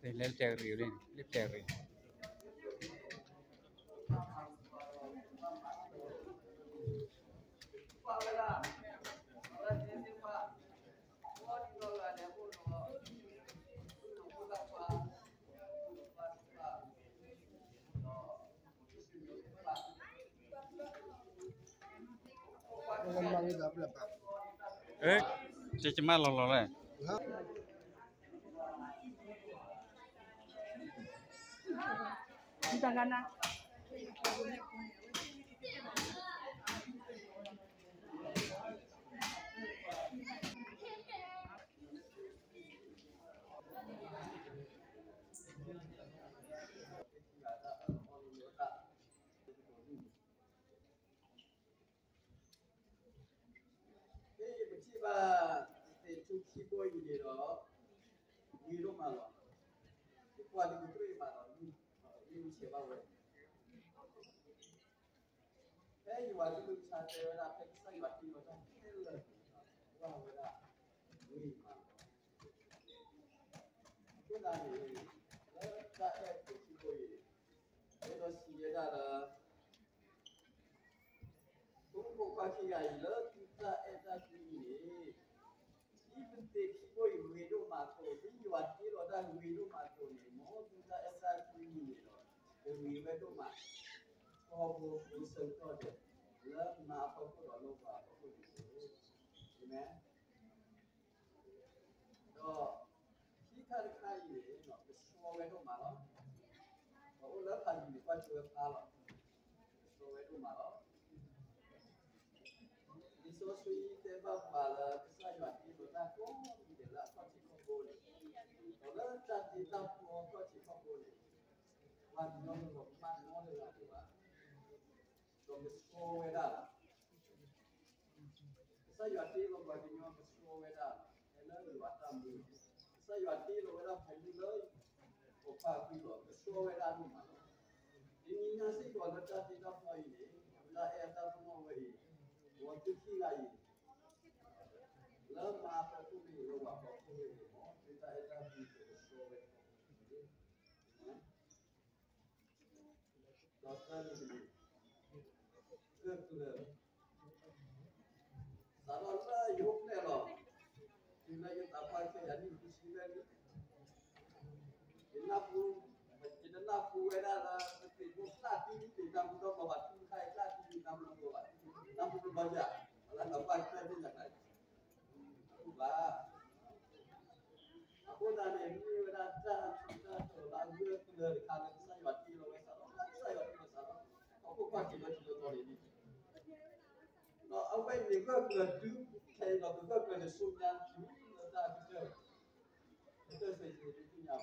လဲၤတဲရံၤလံ လဲၤတဲရံၤ မ့ၢ် တမၤလီၤလီၤလဲၣ်. ဖဲပထံၣ်ဘၣ် သ့ၣ်ထူခံဘိအံၤန့ၣ်ဒီး ဝံၤဒိၣ်မးလီၤ. ပကွၢ်ဒ်ကတြ့ၣ်ဘၣ်ဒီး မ့ၢ်ဆဲးဘၣ်ဝဲ ဖဲယွၤကလုၢ်ကထါတဲဝဲဒၣ် ဖဲကစၢ်ယွၤတ့လီၤတၢ်ခဲလၢာ်န့ၣ် ကွၢ်ဝဲဒၣ် ဝံၤမးလီၤ. အဃိသတးန့ၣ် လၢတၢ်အဲၣ်သ့ၣ်ထူခံဘိအံၤ အဲၣ်ဒိးစံးဝဲဒၣ်လၢ ပဖိပလံၤခံဂၤအံၤ လၢသုတၢ်အဲၣ်တၢ်ကွံအံၤန့ၣ် ဒ်ပသ့ၣ်ထူခံဘိအံၤဂ့ၤဒိၣ်မးအသိး, ဒ်ယွၤတ့လီၤတၢ်ဂ့ၤဒိၣ်မးအသိးန့ၣ် မ်သုတၢ်အဲၣ်တၢ်ကွံအံၤန့ၣ်ဒီး ကဂ့ၤဝဲဒိၣ်မး ထီဘိ ကိးဆၢကတီၢ်ဒဲး လၢမါအဖီခိၣ်ဒီးလိၣ်ဘၣ်အဖီခိၣ်န့ၣ်တက့ၢ်. အၤမ့ၣ်. ဒီးခံခါတခါအံၤန့ၣ် ကဆှီဝဲဒိၣ်မးလီၤ. ပှၤအိၣ်လၢဖးယံၤန့ၣ် ကွၢ်ဆိဝဲဖးလီၤ. ကဆှီဝဲဒိၣ်မးလီၤ. လံာ်စီဆှံတဲဘၣ်ပှၤလၢ ကစၢ်ယွၤတ့လီၤတၢ်ကိးနံၤဒဲးလၢအခီၣ်ထံးခီၣ်ဘိန့ၣ်, ဒီးလၢတၢ်တ့တၢ်ဖျီအခီၣ်ထံးခီၣ်ဘိန့ၣ် ပှၤကညီတလီၤကမၣ်နီတဂၤဒံးဘၣ်. ဒီးကဆှီဝဲဒၣ်လီၤ. ကစၢ်ယွၤတ့လီၤပှၤကညီကဆှီဝဲဒၣ်, ဟဲလၢယွၤတၢ်မူ, ကစၢ်ယွၤတ့လီၤဝဲဒၣ်ဖိမုၣ်လၢ ပပၢ်ကွံလီၤ ကဆှီဝဲဒၣ်ဒိၣ်မးလီၤ. ဒ်နံၤညါစ့ၢ်ကီးလၢတၢ်တ့တၢ်ဖျီအံၤန့ၣ် တၢ်အဲၣ်တၢ်ပနီၣ်ဝဲအံၤ, မ်သုခံဂၤအံၤ လၢမါအဖီခိၣ်မ့ၢ်ဂ့ၤ လၢပှၤဖီခိၣ်မ့ၢ်ဂ့ၤ မ်သုတၢ်အဲၣ်တၢ်ကွံကဆှီဝဲ ဒီးတၢ်န့ၣ်တမံၤ ဂၢၢ်ကျၢၤ စးထီၣ်လၢယအိၣ်ဖျဲၣ်လီၤ, တုၤလၢယသးပှၢ်ခဲအံၤ ယနံၣ်ဃုဆံလၢလံ, ယနၢ်ဟူ, ယတနၢ်ဟူဝဲဒၣ်လၢ ပသ့ၣ်ဖိကျၢ်တံၢ်တ့ၢ်တၢ်မူထီၣ်ဘီဘၣ် ထူခါအံၤကျၢ်တံၢ်တ့ၢ်တၢ်မူထီၣ်ဘီဘၣ်, တၢ်မူထီၣ်ဘီယၤ, ပှၤလၢသးပှၢ်ခဲအံၤယၤန့ၣ် အဃိဘၣ် အဃိသတးန့ၣ် မ့ၢ်ဝဲဒၣ်တၢ်ထူးတၢ်တီၤလၢအဂၢၢ်ကျၢၤတခါလၢကစၢ်ယွၤတ့လီၤဝဲစးထီၣ်, ကစၢ်ယွၤတ့လီၤစးထီၣ်, ဟီၣ်ခိၣ်ခီၣ်ထံးလၢထံးလၢကီၢ်န့ၣ်လံ, ဒီးအဝဲန့ၣ်ဂၢၢ်ကျၢၤဒုးခဲအံၤဒီး ကဂၢၢ်ကျၢၤန့ၣ်ဆူညါတုၤလၢတၢ်ကတၢၢ်, ကတၢၢ်ဆံးဆံးန့ၣ်တသ့ၣ်ညါဘၣ်.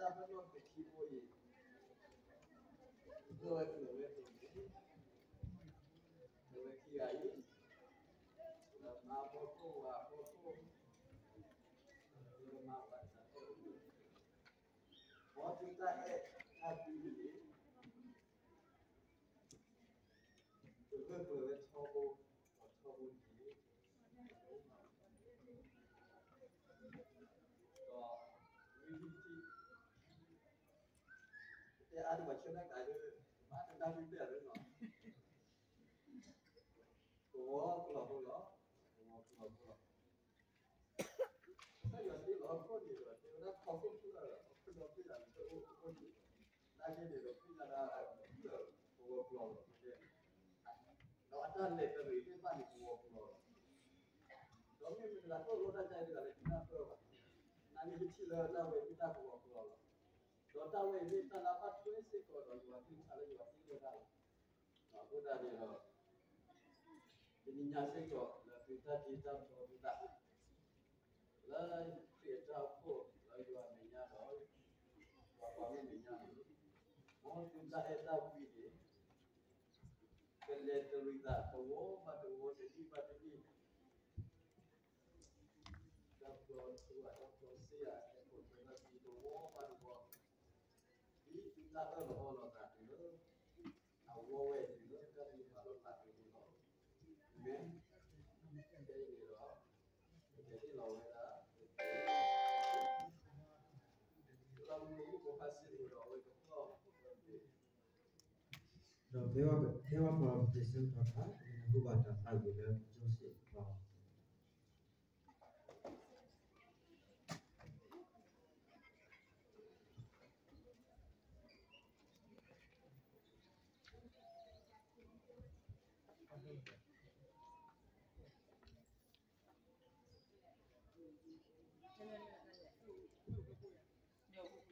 အဃိသတးန့ၣ်ဒီး ဒ်တၢ်အဲၣ်တၢ်ပနီၣ်သ့ၣ်ထူခံဘိအံၤ ဂၢၢ်ဝဲကျၢၤဝဲအသိးန့ၣ်, အဝဲခံဂၤအံၤ လၢမါအဖီခိၣ် ဝၤအဖီခိၣ်, လၢမါဘၣ်ဆၣ် မ်သုတၢ်အဲၣ်တၢ်ကွံန့ၣ် ကဂၢၢ်ကျၢၤဝဲထီဘိ ဒီးထီဘိန့ၣ် ဒီး တဲအါဒံးဘၣ်ဆၢနၢ်ကၤဒီး ဘၣ်တဒါမ့ၢ်တဲအီၤလၢနီၤ, ကဝီၤကျီၤဖိလီၤ, ကဝီၤကျီၤဖိလီၤ. ကစၢ်ယွၤတ့လီၤဟီၣ်ခိၣ်န့ၣ်ဒီး တဲဝဲဒၣ်ခီခိၣ်ဖျၢၣ်ဒီး ခီဖျၢၣ်ဒီးဖျၢၣ်ယၤန့ၣ် တအိၣ်ခိၣ်န့ၣ်, နာ်က့န့ၣ်ဒီး ဖျၢၣ်ညါဒၣ် ကဝီၤကျီၤလီၤ တဲ, ဒီးအတၢ်လဲၤတရံးသ့ၣ်တဖၣ်န့ၣ် ကဝီၤကျီၤလီၤ. ဒီးမ့ၢ်မတၤတဂၤတအိၣ်လၢတၢ်ကဲတဂၤလဲၣ် တနၢ်ပၢၢ်ဘၣ်. နာ်က့ပထံၣ်လၢတၢ်ဝဲအံၤမ့ၢ်တၢ်ကဝီၤကျီၤလီၤ. ဒီးတၢ်ဝဲအံၤမ့ၢ်တၢ်လၢဘၣ်ထွဲစ့ၢ်ကီးဒီးယွၤကလုၢ်ကထါလၢယွၤတ့လီၤတၢ်လီၤ. အဃိသတးန့ၣ်ဒီး တနံၤညါစ့ၢ်ကီး လၢသုတၢ်တ့တၢ်ဖျီသုသး လၢခရံာ်အတၢ်အိၣ်ဖှိၣ် လၢယွၤအမဲာ်ညါဒီး ပှၤကွၢ်မုၢ်မဲာ်ညါန့ၣ် မ်သုတၢ်အဲၣ်တၢ်ကွံန့ၣ် ကလဲၤတရံးသး တဝီဘၣ်တဝီ တနံၣ်ဘၣ်တနံၣ် တၢ်ဖျီထူဧါ တၢ်ဖျီစ့ဧါ ဟဲခီၣ်ထွဲလၢသုသဝီဘၣ်တဝီ ဒ်သုတၢ်အၢၣ်လီၤအီလီၤသးတုၤလၢ အဝဲဝဲတုၤလၢတၢ်သံဖးလီၤသးတုၤန့ၣ်လီၤ. အၤမ့ၣ်. ခဲအံၤန့ၣ်ဒီး ပကဟ့ၣ်လီၤဝဲဒၣ် ဒီးဖဲဝဲပတဲဆၢကတီၢ်တခါ ပကနၢ်ဟူဘၣ်တၢ်သးဝံၣ်လၢ Joseph လ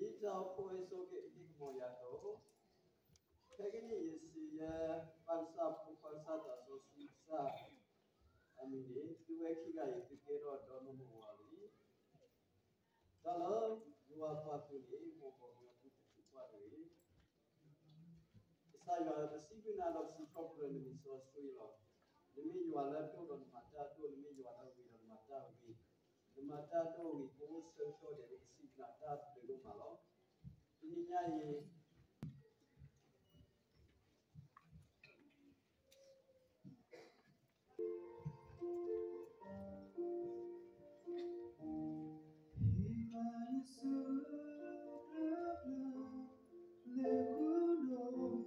ီၤ. ဒ်တၢ်အိၣ်ဖှိၣ်အစိကမီၤယၤအသိး, ခဲကနံၣ်အံၤယစံးယဲ ပၢ်ကစၢ်ဖိခွါကစၢ်သးစီဆှံကစၢ်အမံၤန့ၣ် သုဝဲခံဂၤအံၤသုကဲထီၣ်ဒီးနီၢ်မိၢ်ဝၤလံ. တၢ်လၢယွၤပှၤသုးန့ၣ် မိၢ်ကီၢ်မၢသုတထံၣ်ပှၢ်တဂ့ၤ. ကစၢ်ယွၤဧၢ, ပစံးဘျုးနၤဒီးပစံးထီၣ်ပတြၢၤနမံၤစီဆှံလီၤ. နမ့ၢ်ယွၤလၢအဒိၣ်ဒီးနမၤတၢ်အဒိၣ်, နမ့ၢ်ယွၤလၢအဂ့ၤဒီးနမၤတၢ်အဂ့ၤ, နမၤတၢ်အဒိၣ်အဂ့ၤ ပအိၣ်ဆၢကတီၢ်ဒဲး ပကစံးဘျုးနၤတၢ်ဘျုးဒိၣ်မးလီၤ. တနံၤညါ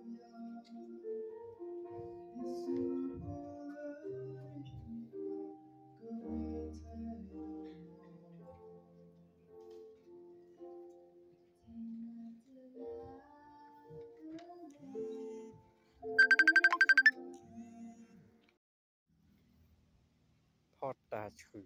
အံၤ ဖီတၢ်ဆှုၣ် ဖီဖးထီၣ်လံ.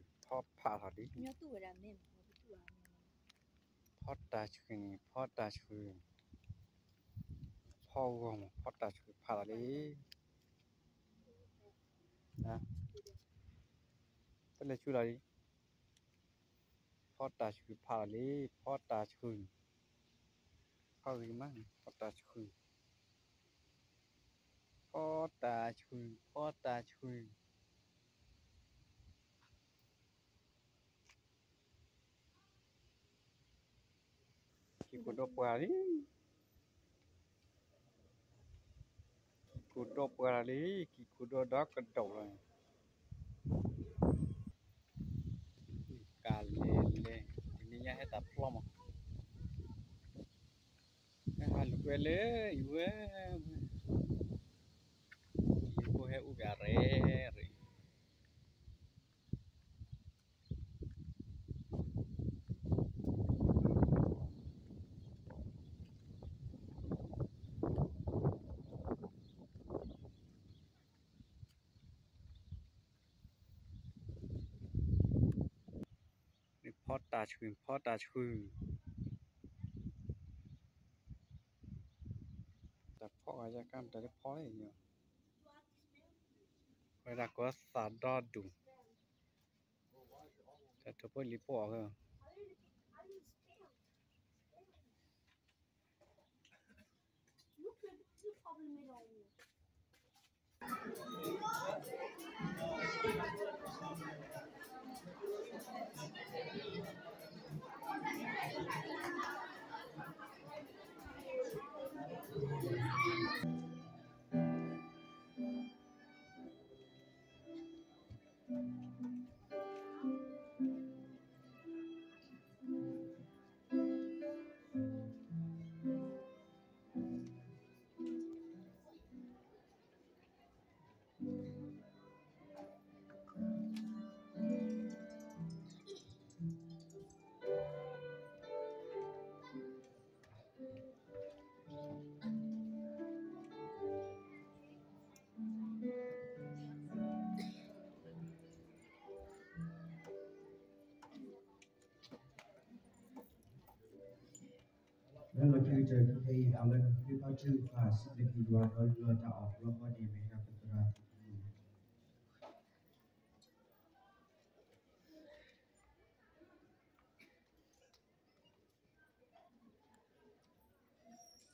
ဖီတၢ်ဆှုၣ်န့ၣ် ဖီတၢ်ဆှုၣ်, ဖီဂီၢ်မး ဖီတၢ်ဆှုၣ်ဖးထီၣ်လံ. တလဲၤဆူလီၤလံ. ဖီတၢ်ဆှုၣ်ဖးထီၣ်လံ, ဖီတၢ်ဆှုၣ်, ဖီဂ့ၤမး, ဖီတၢ်ဆှုၣ်, ဖီတၢ်ဆှုၣ်, ဖီတၢ်ဆှုၣ်. ဟံၣ်ခိၣ်ဒီပှၢ်လံ. ကံၢ်ခိၣ်ဒိၣ်ပှဲၤလီၤလံ, ကံၢ်ခိၣ်ဒိၣ်ဒီးကဒိၣ်လီၤ. ကလဲၤလဲၤ, တနံၤညါဟဲတၢ်ဖျီမး, ဟဲဟးလူၤကွဲလၢအံၤဝဲ, လံၤဖိဟဲအိၣ်ကရဲၣ်ရဲၣ် ဖီတၢ်ဆှုၣ် ဖီတၢ်ဆှုၣ်, တၢ်ဖီဂၤယါကါ တၢ်တဖီအံၤ, ဝဲဒၣ်ကိးသးဒီဒူၣ်, တၢ်ထိၣ်ဖိလံၤဖိအီၤ လၢလီၤတံၢ်တၢ်ခဲအံၤ အဝဲသ့ၣ်ဘါထုကဖၣ် စံးဘျုးက့ၤယွၤဒီးယွၤတၢ်အီၣ်ဖျီဃီန့ၣ် မ့ၢ်ဒၣ်ပသရၣ်သ့ၣ်တ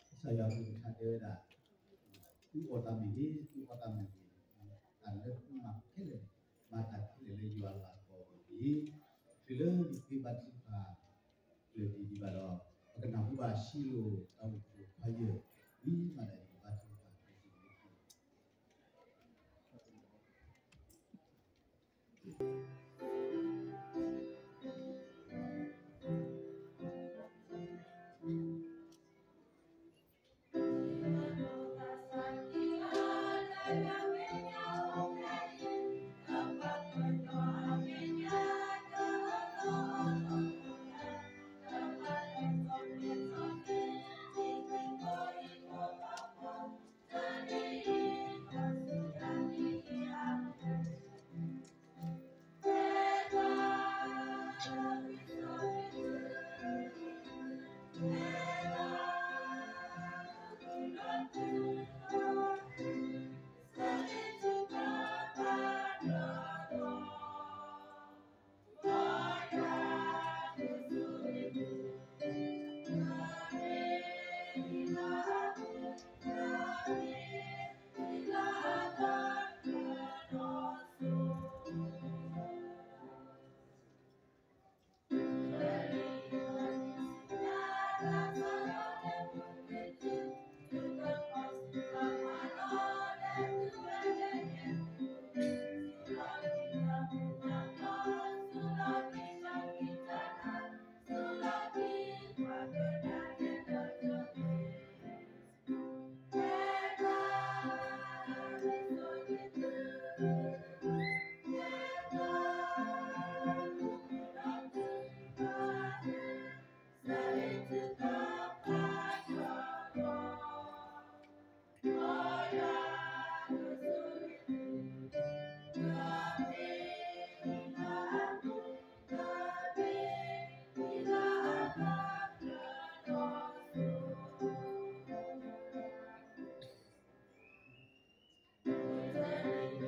ဖၣ် ကစၢ်ယွၤကလုၢ်ကထါတဲဝဲဒၣ်, သုအီၣ်တၢ်မ့ၢ်ဂ့ၤ, သုအီတၢ်မ့ၢ်ဂ့ၤ, တၢ်လၢသုမၤခဲလၢာ်န့ၣ်, မၤတၢ်ခဲလၢာ်လၢယွၤလၤကပီၤအပူၤတက့ၢ်. တုၤလၢယသ့ဘါထုကဖၣ် ကျၢၢ်တံၢ်ဒံးဘၣ်ဒီး, ပကနၢ်ဟူဘၣ်ရှံးလိာ်တၢ်အိၣ်ဖှိၣ်ခွါယဲၢ်, ဝံၤမးဒၣ်ယကဘါထုကဖၣ်ကျၢၢ်တံၢ်လၢခ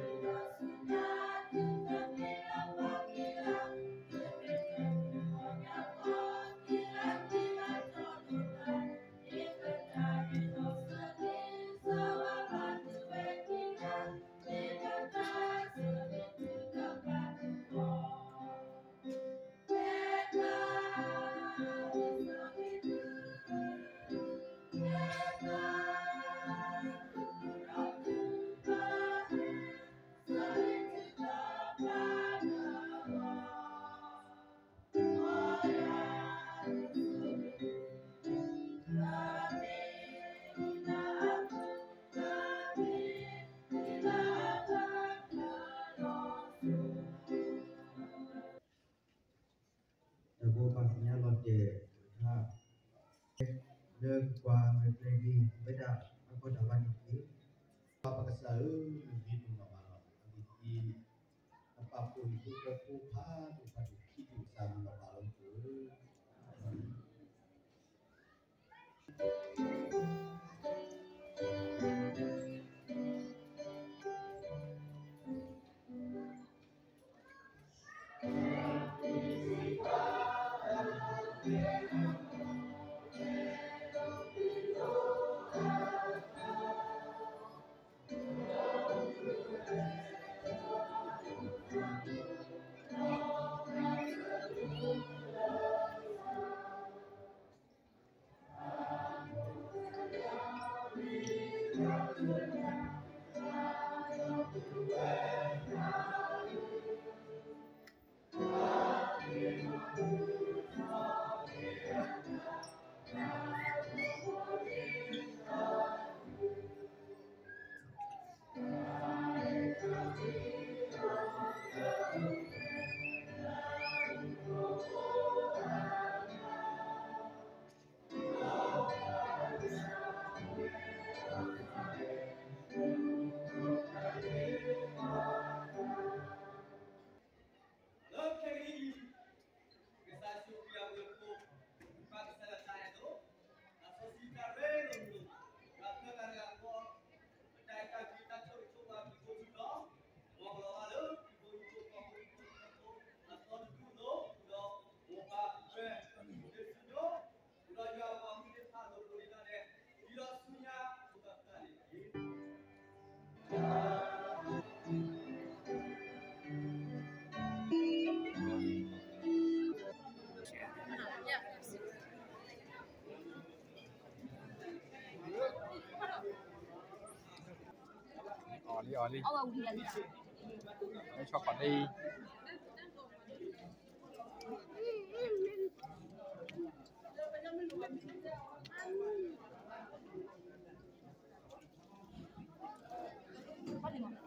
ံ ကွၢ်မဲာ်ကျဲဂ့ၤ ဝဲဒၣ်အကီၢ်တၢ်ဘါန့ၣ်တက့ၢ်. ပၢ်ပကစၢ်ဧၢ, နမ့ၢ်တနီၣ်ဘၣ်လီၤ. အဂ့ၢ်ဒ်အံၤ, နပာ်ဖှိၣ်ဟံၣ်ဖိဃီဖိဖးဒိၣ်ဖးထီၣ်ခံဒိၣ်ကစၢ် နနီၣ်ဘၣ်လီၤပှၤဧၢ. လၢခဲကနံၣ်အံၤ, ကစၢ်ယ့ၣ်ၡူးခရံာ်အဘျုးအဖှိၣ်, ပၢ်ကစၢ်ယွၤတၢ်အဲၣ်ဒိၣ်, တၢ်စီဆှံတၢ်ရ့လိာ်မုာ်လိာ်, တၢ်ဖျၢၣ်တၢ်ရဲၣ်တၢ်ကျဲၤ, ပတၢ်အဲၣ်တၢ်ကွံတၢ်ဆိၣ်ဂ့ၤဆိၣ်ဝါ ပှၤကိးဂၤဒဲး, မ်ကလီၤဘၣ်လၢ ပှၤကိးဂၤဒဲးအသီတဒူၣ်အသိး, ဒီးမိၢ်ပၢ်ဖှဲ, ဒီးစံၣ်ညီၣ်, ဒီးယွၤအပှၤမုၣ်သ့ၣ်တဖၣ်အလိၤကိးဂၤဒဲး, ဒ်သိးဆူညါ ဖိသၣ်သၣ်န့ၣ်တက့ၢ်. အီၣ်လံ အီၣ်လံ, မ့ၢ်ဆီၣ်ခီၣ်ဒ့အံၤ. အီၣ်လံ,